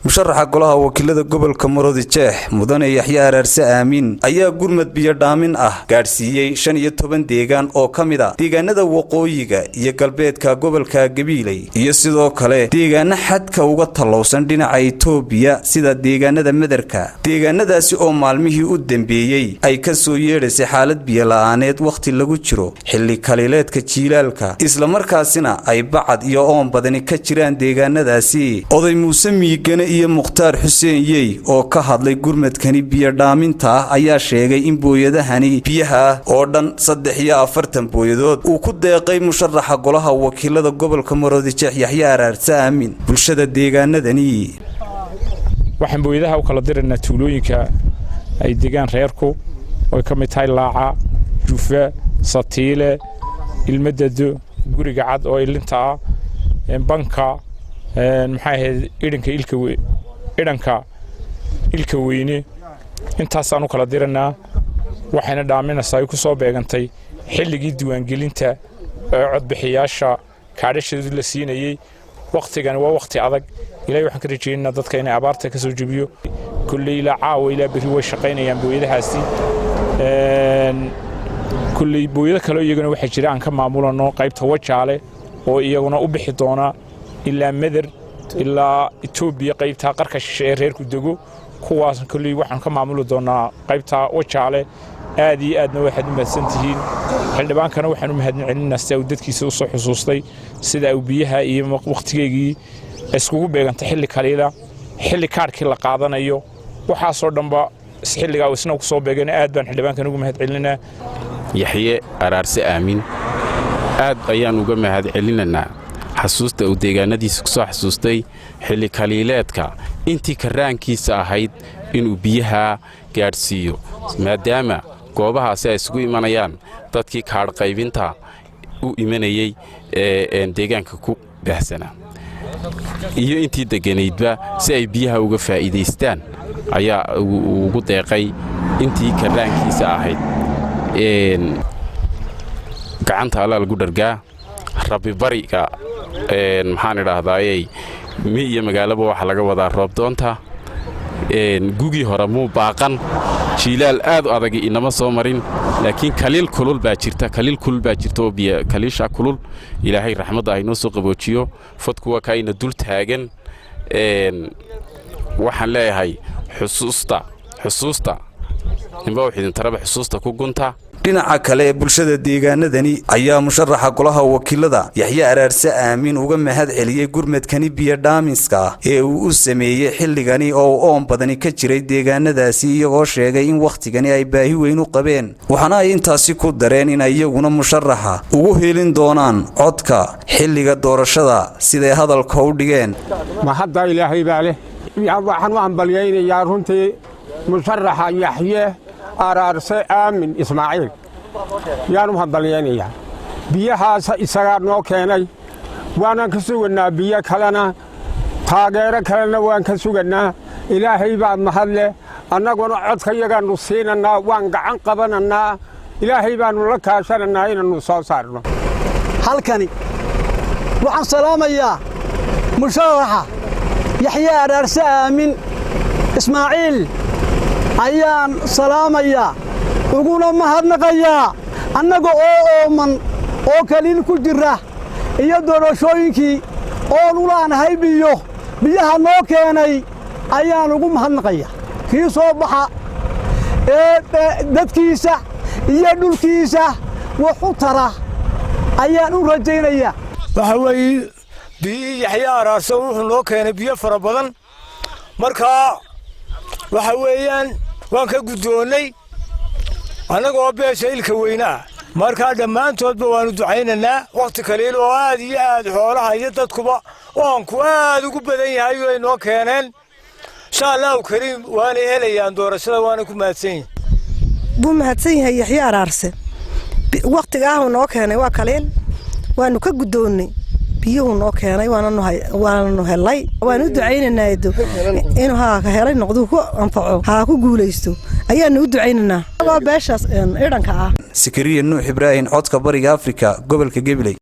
Musharaxa golaha wakiilada gobolka Maroodi Jeex, Mudane Yaxye Araarse Aamin, ayaa gurmad biyo dhaamin ah gaadhsiiyey 15 deegaan oo ka mid a deegaanada waqooyiga iyo galbeedka gobolka Gabiiley, iyo sidoo kale deegaano xadka uga tallowsan dhinaca Itoobiya, sida deegaanada Mederka. Deegaanadaasi oo maalmihii u dambeeyey ay ka soo yeedhaysay xaalad biyo la'aaneed, wakhti lagu jiro xilli kaliileedka jiilaalka, islamarkaasina ay bacad iyo oon badani ka jiraan deegaanadaasi. Oday Muuse Miigane iyo Mukhtaar Xuseen Yey oo ka hadlay gurmadkani biyo dhaaminta ah ayaa sheegay in booyadahani biyaha oo dhan 43 booyadood uu ku deeqay musharaxa golaha wakiilada gobolka Maroodijeex, Yaxye Araarse Aamin, bulshada deegaanadani. Waxaan booyadaha u kala diraynaa tuulooyinka ay degaan reerku, oy ka mid tahay Laaca, Jufa, Satiile, Ilmadado, Guriga Cad oo ilinta ah, Banka, maxay ahayd, idhanka ilka, idhanka Ilka Weyne. Intaasaan u kala diranaa. Waxayna dhaaminaysaa ay ku soo beegantay xilligii diiwaangelinta ee codbixiyaasha kaadhashoodu la siinayey. Wakhtigani waa wakhti adag. Ilahay waxaan ka rajaynaynaa dadka inay abaarta ka soo jebiyo. Kolley ilaa caawa ilaa berri way shaqaynayaan booyadahaasi. Kolley booyado kale iyaguna waxaa jira aan ka maamulano qaybta Wajaale, oo iyaguna u bixi doona ilaa Meder, ilaa Itoobiya, qaybta qarka shishe ee reerku dego. Kuwaas kolley waxaan ka maamuli doonaa qaybta Wajaale. Aad iyo aadna waxaad u mahadsan tihiin. Xildhibaankana waxaan u mahadin celinaa sida uu dadkiisa u soo xusuustay, sida uu biyaha iyo wakhtigeygii iskugu beegantay, xilli kaliila, xilli kaadhkii la qaadanayo, waxaasoo dhanba xilligaa isna ku soo beegana. Aad baan xildhibaankan ugu mahad celinaa. Yaxye Araarse Aamin aad ayaan uga mahad celinaynaa xasuusta uu deegaanadiisa ku soo xasuustay xilli kaliileedka, intii karaankiisa ahayd inuu biyaha gaadhsiiyo, maadaama goobahaasi ay isugu imanayaan dadkii kaadh qaybinta u imanayey ee deegaanka ku baahsanaa iyo intii degganaydba, si ay biyaha uga faa'iidaystaan ayaa ugu deeqay intii karaankiisa ahayd. Gacanta allaa lagu dhargaa, rabbibariga. Maxaan idhaahdaayey, mi iyo magaalaba waxaa laga wadaa roobdoonta. Gugii hore muu baaqan, jiilaal aad u adagi inama soo marin, laakiin kaliil kulul baa jirta, kaliil kulul baa jirta oo biyo kaliisha kulul. Ilaahay raxmadda aynoo soo qaboojiyo. Fadku waa kaayna dul taagan. Waxaan leeyahay, xusuusta, xusuusta ninba wax idintaraba, xusuusta ku gunta. Dhinaca kale, bulshada deegaanadani ayaa musharaxa golaha wakiilada, Yaxye Araarse Aamin, uga mahad celiyey gurmadkani biyo dhaaminska ee uu u sameeyey xilligani oo uu oon badani ka jiray deegaanadaasi, iyagoo sheegay in wakhtigani ay baahi weyn u qabeen. Waxaana ay intaasi ku dareen in iyaguna musharaxa ugu helin doonaan codka xilliga doorashada, siday hadalka u dhigeen. Ma hadda Ilaahay baa leh. Waxaan u hambalyaynayaa runtii musharaxa Yaxye Araarse Aamin Ismaaciil yaan u hambalyaynayaa. Biyahaas isagaa noo keenay, waanaan ka sugannaa biyo kalena, taageero kalena waan ka sugannaa. Ilaahay baa mahad leh. Annaguna codka yagaannu siinannaa, waan gacan qabanannaa, Ilaahay baannu la kaashanannaa inaannu soo saarno. Halkani waxaan salaamayaa musharaxa Yaxye Araarse Aamin Ismaaciil ayaan salaamayaa, uguna mahadnaqayaa. Annaga oo ooman oo kaliil ku jira iyo doorashooyinkii oon ulaanahay biyo, biyaha noo keenay ayaan ugu mahadnaqaya. Kii soo baxa ee dadkiisa iyo dhulkiisa wax u tara ayaan u rajaynayaa. Waxa weeye, biyihii Yaxya Araarso wuxuu noo keenay biyo fara badan. Markaa waxa weeyaan waan ka guddoonnay annagoo beesha Ilka Weynaa. Markaa dhammaantoodba waannu ducaynaynaa. Wakhti kaliil oo aad iyo aad xoolaha iyo dadkuba oonku aad ugu badan yahay ay noo keeneen. Insha Allahu kariim, waanay helayaan doorashada, waana ku mahadsan yihin. Buu mahadsan yahay Yaxye Araarse. Wakhtiga ahuu noo keenay waa kaliil, waanu ka guddoonnay biyuhu noo keenay, waananu helay. Waanu u ducaynaynaa edo inuu haa ka helay noqduu ku anfaco, haa ku guulaysto ayaanu u ducaynaynaa, waa beeshaas idhanka ah. Sakariya Nuux Ibraahim, Codka Bariga Afrika, gobolka Gabiley.